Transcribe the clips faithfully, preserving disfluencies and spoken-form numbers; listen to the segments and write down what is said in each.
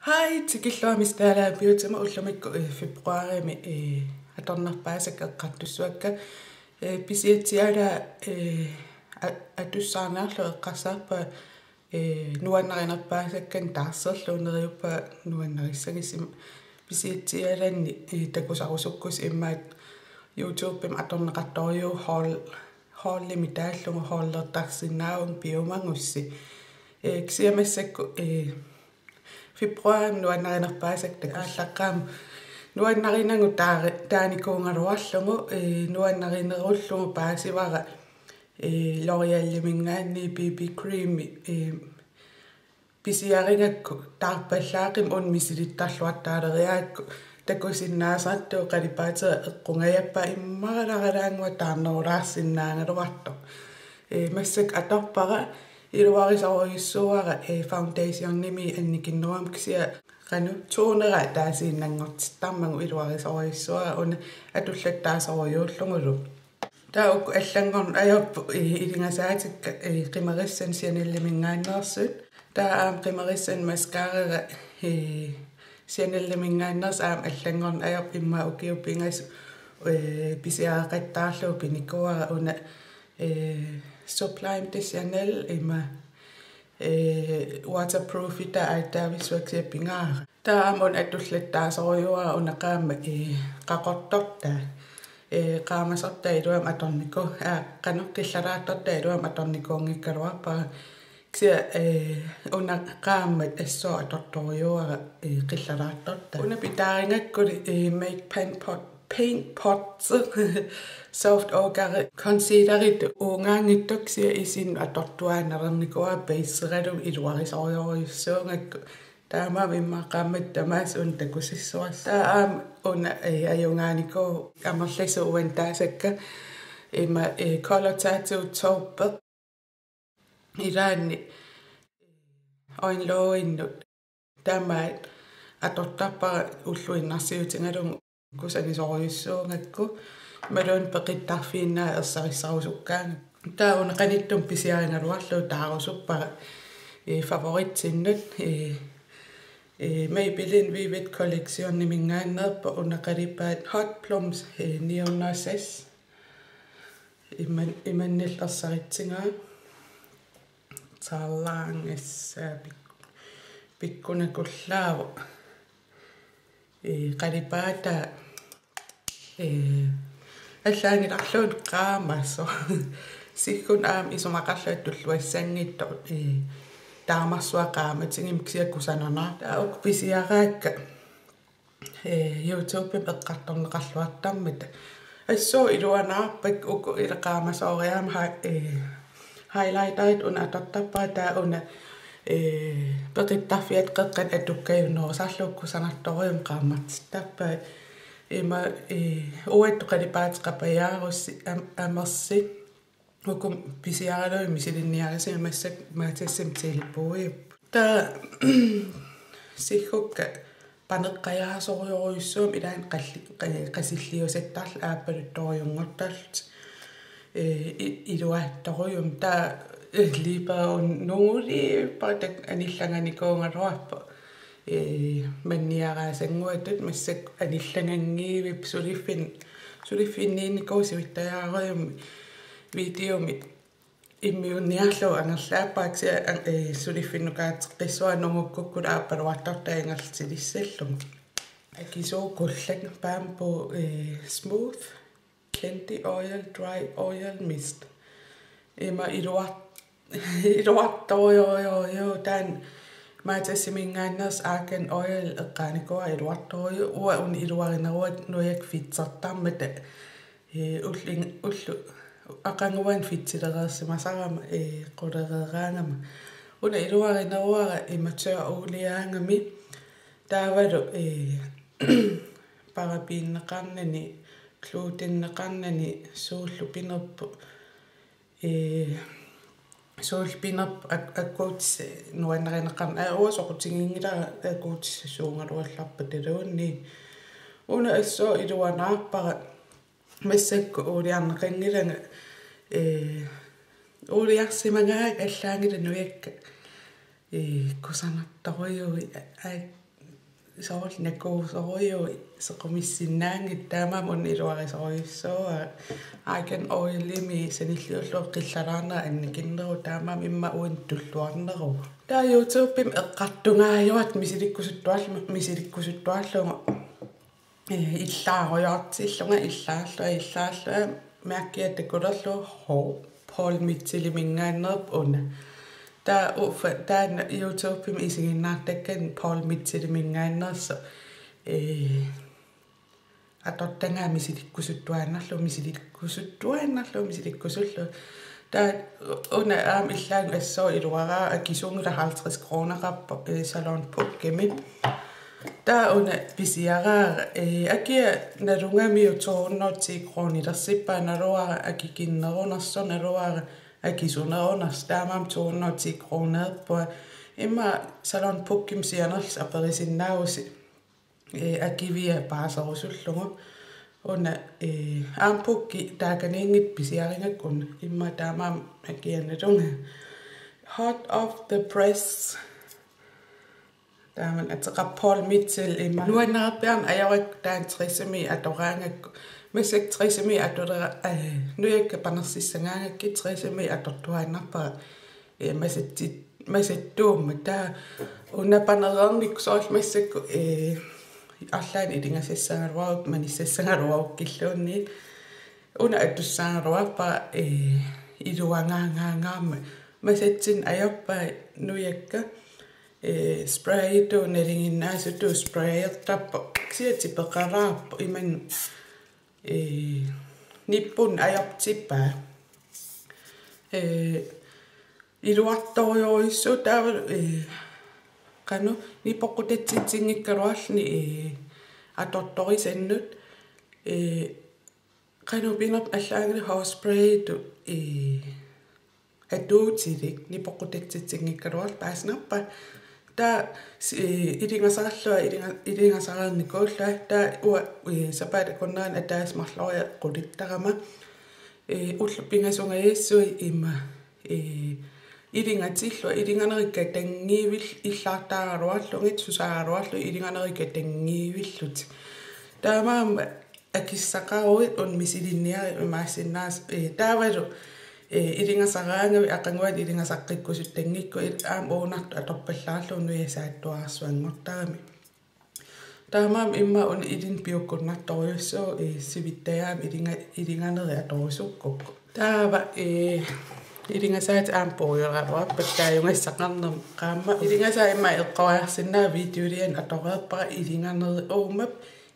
Hej, tikilluaritsi Miss Dalager Beautymut. Ullumikkut, eh, februarimi, eh, atornerpaasakka eqqartussavakka. Eh, pisiatsialaa, eh, a-, atussaarniarlugu eqqarsarpunga, eh, nuannarinerpaasakkannik taarserlugu, neriuppunga nuannarissagissi. Pisiatsialanni, eh, takusarusukkussi immaqa YouTubemi atorneqartorujuuvoq haul-, haulimik taallugu haulertarsinnaavunga piumagussi. Eh, kisianni massakkut, eh, februarimi nuannarinerpaasakka takullaqqaarama. Nuannarinagu taari-, taanikuugaluarlugu, eh, nuannarinerullugu paasivara, eh, L'Oréaliminngaanniit B B Creami, eh, pisiarigakku taarpallaaqimmat una misilittarluartaaleriarakku takusinnaasartuuvoq qalipaataa eqqungajappaa immaralaaralaannguaq taarnerulaarsinnaagaluartoq. Eh, massakkut atorpara, iluarisorujussuuara, eh, foundationimik annikinnerugama kisianni qanoq tonera ataasiinnanngortittarmagu iluarisorujussuuara una atullattaasorujuullugulu. Taava uku allanngorneq ajorput, eh, ilingasaatikka, eh, qimerissani Chaneliminngaanneersut. Taava aamma qimerissani mascarara, eh, Chaneliminngaanneersoq aamma allanngorneq ajorput immaqa ukiut pingasut, eh, pisiareqattaarlugu pinikuuara una, eh, Sublime de Chanel ima, eh, waterproofitaa aatsaavissuaq kisianni pingaara. Taava aamma una atullattaasorujuuara una qaammat, eh, qaqortortaa, eh, qaamasortaa iluamik atorniku-, aa, qanoq qillaraartortaa iluamik atornikuunngikkaluarpara. Kisianni, eh, una qaammat assut atortorujuuara, eh, qillaraartortaa. Una pitaarigakkuli, eh, Make Paint Pot, Paint Pot Soft Ochre concealeritut uugaanngitsoq, kisianni isinnut atortuaannarnikuuara baseralugit iluarisorujorujussuugakku. Taamaammat immaqa qaammatit tamaasa una takusassuarsi. Taava aamma una, eh, ajugaanikuuvoq amerlasuut uani taasakka. Ima, eh, Color Tattoo Taupe. Ilaanni øjenlåginnut tamaat atortarpara ulluinnarsiutigalugu kusagisorujussuugakku. Imaluunniit peqittarfiinnaat ersarissarusukkaangakku. Taava una qanittumi pisiarigaluarlugu taarusuppara, eh, favoritsinnut, eh, eh, Maybelline Vivid Collectioniminngaanneerpoq una qalipaat Hot Plums, eh, ni hundrede og seks. Iman-, imannak ersaritsigaa. Taarlaangassaa pik-, pikkunakullaavoq. Eh, qalipaataa, eh, allaanngilarluunniit qaamasoq. Siggunnut aamma isumaqarlunga tulluassanngitsoq, eh, taamarsuaq qaamatigimmat kisianni kusanarnaq. Taava uku pisiaraakka, eh, YouTubemi eqqartorneqarluartarmata. Assut iluanaarpakka uku, ila qaamasooriarama hi-, eh, highlighterit una atortarpara, taava una, eh, peqittarfiata qeqqanut atukkajunnerusarlugu kusanartorujummik qaammartittarpaat. Ima, eh, uattut qalipaateqapajaarussi am-, amersi. Uku pisiaralugit misilinniarisigit massakkut Matasimi tilbudiupput. Taava siggukka paneqqajaasorujorujussuummata ilaanni qalli-, qa-, qasilliusattarlutik aappaluttorujunngortarlutik. Eh, i-, iluaattorujussuummata taava, eh, liiperunngulippara taakku anillanganikuugaluarpoq. Eh, manniaraasannguatut massakkut anillanganngivipput suliffin-, suliffinniinnikuuvoq sivittajaarujummik videomi immiunniarlugu angerlaappara kisianni, eh, suliffinnukaateqqissuara nungukkukkut aappaluartortaa ingerlatilissallugu. Akisuukullak Bamboo, eh, Smooth Candy Oil Dry Oil Mist. Ima iluar-, iluartorujorujuu, taanna Matasiminngaanneersoq Argan Oil eqqaanikuuara iluartorujuu, uanga una iluarineruara nujakka fedtertarmata, eh, ullin-, ullut aqaguani fedtilereersimasarama, eh, qulereeraangama. Una iluarineruara ima tør oliiaangami. Taavalu, eh, parabeneqarnani, gluteneqarnani suullu pinerpoq. Eh, suullu pinerpoq ak-, akuutissaq nuannarineqarn-, aa, uanga soqutiginngilara akuutissaq suugaluallarpataluunniit. Una assut iluanaarpara, massakkut uuliarneqanngilanga, eh, uuliarsimagaakka allaanngilaq nujakka, eh, kusanartorujuit, aa, soorlu nakuusorujuk sequmissinnaanngitsoq, taamaammat una iluarisorujussuuara. Argan Oilimi sanilliullugu qillaraarneq annikinneruvoq, taamaammat immaqa uannut tulluarneruvoq. Taava YouTubemi eqqartungaajuartoq misilikkusuttuarlu-, misilikkusuttuarlugu, eh, illaarujoortillunga, illaarlunga, illaarlunga, mærkia takulerlugu, hov, Paul Mitchelliminngaanneerpoq una. Taava uffa, taanna YouTubemi isiginnaartakkani Paul Mitchelliminngaanneersoq, eh, atortagaa misilikkusuttuaannarlugu, misilikkusuttuaannarlugu, misilikkusullugu. Taava una aamma illaagut assut iluaraara, akisuunngilaq, halvtreds kroneqarpoq, eh, Salon Pukkimi. Taava una pisiaraara, eh, akia nalugamiuk to hundrede og ti kronilersippaa, naluara akikinnerunersoq, naluara akisunerunersoq, taamaammat to hundrede og ti kroneerpunga. Immaqa Salon Pukkimi sianerlusi aperisinnaavusi, eh, akivia paaserusullugu. Una, eh, aamma pukki taakaniinngitsoq pisiarigakku una, immaqa taamaammat akia nalugaa. Hot off the press. Taamani ateqarpoq Paul Mitchell, immaqa nuannaarpiarn ajorik taanna tresimi atoraangakku. Massakkut tresimi atulera, eh, nujakka panersissagaangakkit tresimi atortuaannarpara, eh, masatsit-, masattuummat. Taava una panereernikku soorlu massakkut, eh, arlaannik ilingasassagaluaruk, manissassagaluarukkilluunniit. Una atussaagaluarpara, eh, iluangaangaangaarmat. Masatsinneq ajorpai nujakka, eh, sprayitut nalinginnaasutut sprayertarpoq. Kisianni tipeqalaarpoq, imannak, eh, nippunneq ajortippaa. Eh, iluartorujussuuvoq taava, eh, qanoq nipoqqutitsitsinngikkaluarluni, eh, atortorisannut, eh, qanoq pinerpoq, allaanngilaq hårsprayitut, eh, atuutilik nipoqqutitsitsinngikkaluarluni, paasinarpa. Taava si-, eh, ilingasaarlunga, ilinga-, ilingasareernikuullunga, taava uanga, eh, sapaatip akunnerani ataaseq marloriarlunga qulittarama. Eh, ullut pingasut angajassuit ima, eh, ilingatillunga, ilinganerit katanngiivillugit, illaartaaraluarlugit, susaaraluarlugit, ilinganerit katanngiivillutik. Taamaammat akissaqaruit una misilinniarit imaassinnaavoq, eh, taavalu, eh, ilingasaraangavit aqaguani ilingasaqqikkusuttanngikkuit, aamma uunartoq atorpallaarlugu nujat saattuararsuanngortaramik. Taamaammat immaqa una ilinnut piukkunnartorujussuuvoq, eh, sivitsujaammik ilinga-, ilinganerit atorusukkukku. Taava, eh, ilingasaatit aamma puigoraluarpakka taajugassaqarnermut, qaammat ilingasaat immaqa eqqoriarsinnaavoq, videoliani atoreerpara ilinganerit uuma,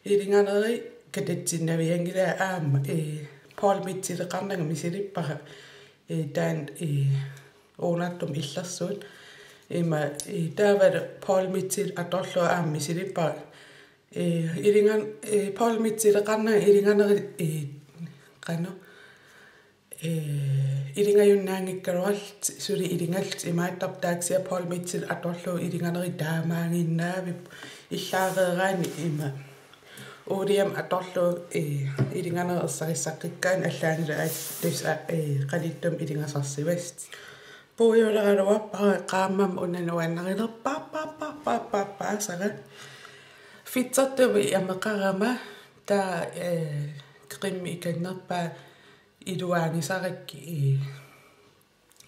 ilinganerit katatsinnavianngilaat aamma, eh, Paul Mitchelleqarnanga misilippara, eh, taanna, eh, uunartumut illersuut. Ima, eh, taavalu Paul Mitchell atorlugu aamma misilippara. Eh, ilingan-, eh, Paul Mitchelleqarnanga ilinganerit, eh, qanoq, eh, ilingajunnaanngikkaluarlutik suli ilingallutik imaattarput, taava kisianni Paul Mitchell atorlugu ilinganerit taamaaginnaavipput, illaareeraanni ima uuliam atorlugu, eh, ilinganerit ersarissaqqikkaanni allaanngilaq aatsaat, eh, qanittumik ilingasarsimassutit. Puigoraluarpara, qaammammat una nuannarilerpaarpaarpaarpaarpaarpaasara. Fedtertumik ameqarama taava, eh, cremi ikannerpaaq iluaagisarakkit, eh,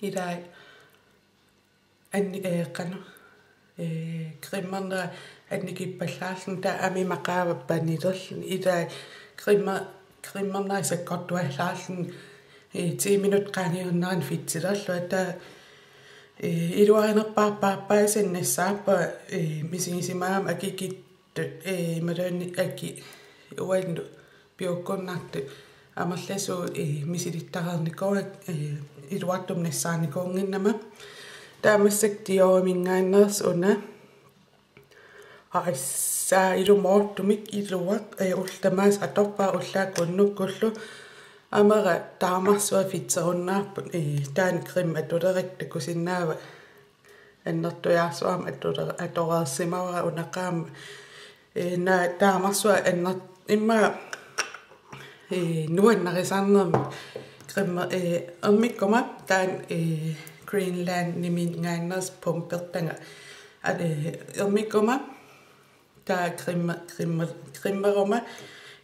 ilai anni-, eh, qanoq, eh, cremernera annikippallaarluni, taava amimaqaava panilerluni, ilai creme-, cremernera sakkortuallaarluni, eh, ti minutsit qaangiunnerani fedtilerlunga, taava, eh, iluarinerpaarpaarpaasannik nassaarpunga, eh, misigisimagama akikit-, eh, imaluunniit akit uannut piukkunnartut amerlasuut, eh, misilittareernikuuakka, eh, iluartumik nassaarnikuunnginnama. Taava massakkut Dioriminngaanneersoq una. Aassaa, ilumoortumik iluaq, eh, ullut tamaasa atorpara ullaakkut unnukkullu. Amera taamarsuaq fedterunnaarput, eh, taanna creme atulerakku takusinnaavat. Annertujaarsuarmik atule-, atoreersimavara una, qaammat, eh, na-, taamarsuaq anner-, immaqa, eh, nuannarisarnermik creme, eh, ermikkuma taanna, eh, Greenlandiminngaanneersoq pumpertanga. At, eh, ermikkuma Taava creme, creme, cremeruma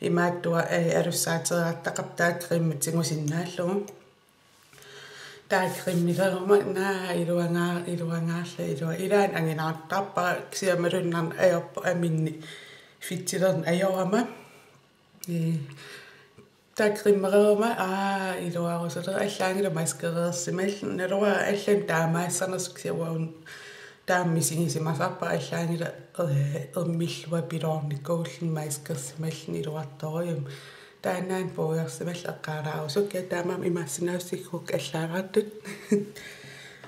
imaattua, eh, alussaatereertaqarpoq taava creme tigusinnaallugu. Taava cremileruma naa iluanga-, iluangaarla ilua-, ilaanni anginaartarpara kisianni malunnarneq ajorpoq aminni fedtilerneq ajorama. Eh, taava cremeruma, aa, iluarusuleq allaanngilaq maskereersimalluni, naluara allanut taamaassanersoq kisianni uanga taama misigisimasarpara allaanngilaq, eh, ermilluapiloornikuulluni maskersimalluni iluartorujussuarmik. Taannaana puiorsimallunga eqqaalaarusukkit, taamaammat imaassinnaavoq siggukkit allaalaartut.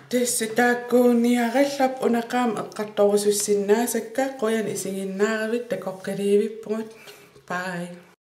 Tassa taakkuuniarallarput una qaammat eqqartorusussinnaasakka, qujanaq isiginnaaravit, takoqqikkumaarpugut. Bye.